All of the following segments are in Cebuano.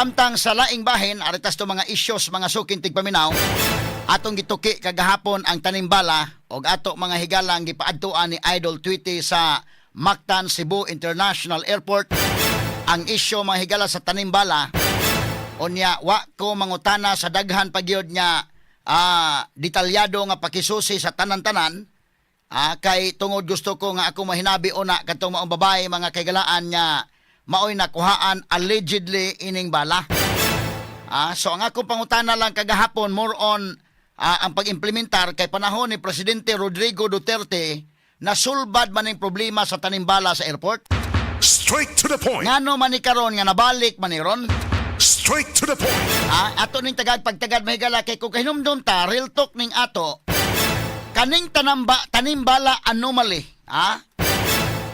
Samtang sa laing bahin, aritas to mga isyos, mga suking tigpaminaw, atong gituki kagahapon ang tanimbala og ato, mga higalang, gipaadtuan ni Idol Tweety sa Mactan Cebu International Airport. Ang isyo, mga higala, sa tanimbala, unya wa ko mangutana sa daghan pa gyud nga detalyado nga pakisusi sa tanan-tanan, kay tungod gusto ko nga ako mahinabi una kadtong maong babae, mga kaigalaan, nga maoy nakuhaan allegedly ining bala. So ang akong pangutana lang kagahapon, more on ang pag-implementar kay panahon ni Presidente Rodrigo Duterte, nasulbad man ning problema sa tanimbala sa airport. Straight to the point. Ngano man ni karon nga nabalik man ni ron? Straight to the point. Ato ning tagad pagtagad, mahigala, kay kung kahinumdum ta, real talk ning ato kaning tanimbala anomaly.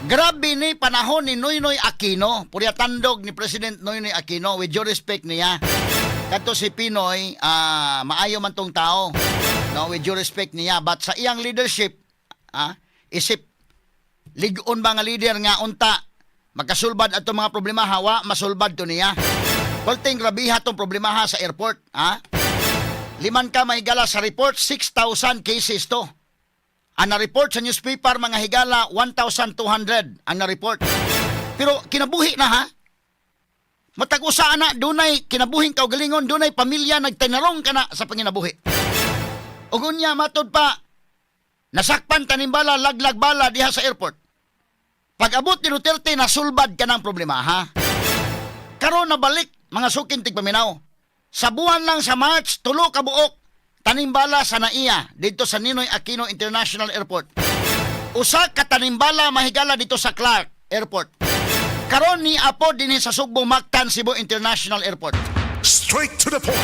Grabe ni panahon ni Noynoy Aquino, purya tandog ni President Noynoy Aquino, with due respect niya. Kadto si PNoy, maayo man tong tao. No, with due respect niya, but sa iyang leadership, isip ligon ba nga leader nga unta makasulbad ato mga problema, hawa masulbad to niya. Perting grabiha tong problema sa airport, ha? Liman ka mahigala sa report, 6,000 cases to. Ang na-report sa newspaper, mga higala, 1,200 ang na-report. Pero kinabuhi na ha. Matag usa ana dunay kinabuhing kaugalingon, dunay pamilya nagtinarong kana sa panginabuhi. Ug unya matod pa nasakpan tanimbala, laglag bala diha sa airport. Pag abot ni Duterte, nasulbad ka ng problema ha. Karon nabalik, mga suking tigpaminaw. Sa buwan lang sa March, tulo ka buok tanimbala sa NAIA dito sa Ninoy Aquino International Airport. Usa ka tanimbala, mahigala, dito sa Clark Airport. Karon ni apo dinhi sa Sugbo Mactan Cebu International Airport. Straight to the point.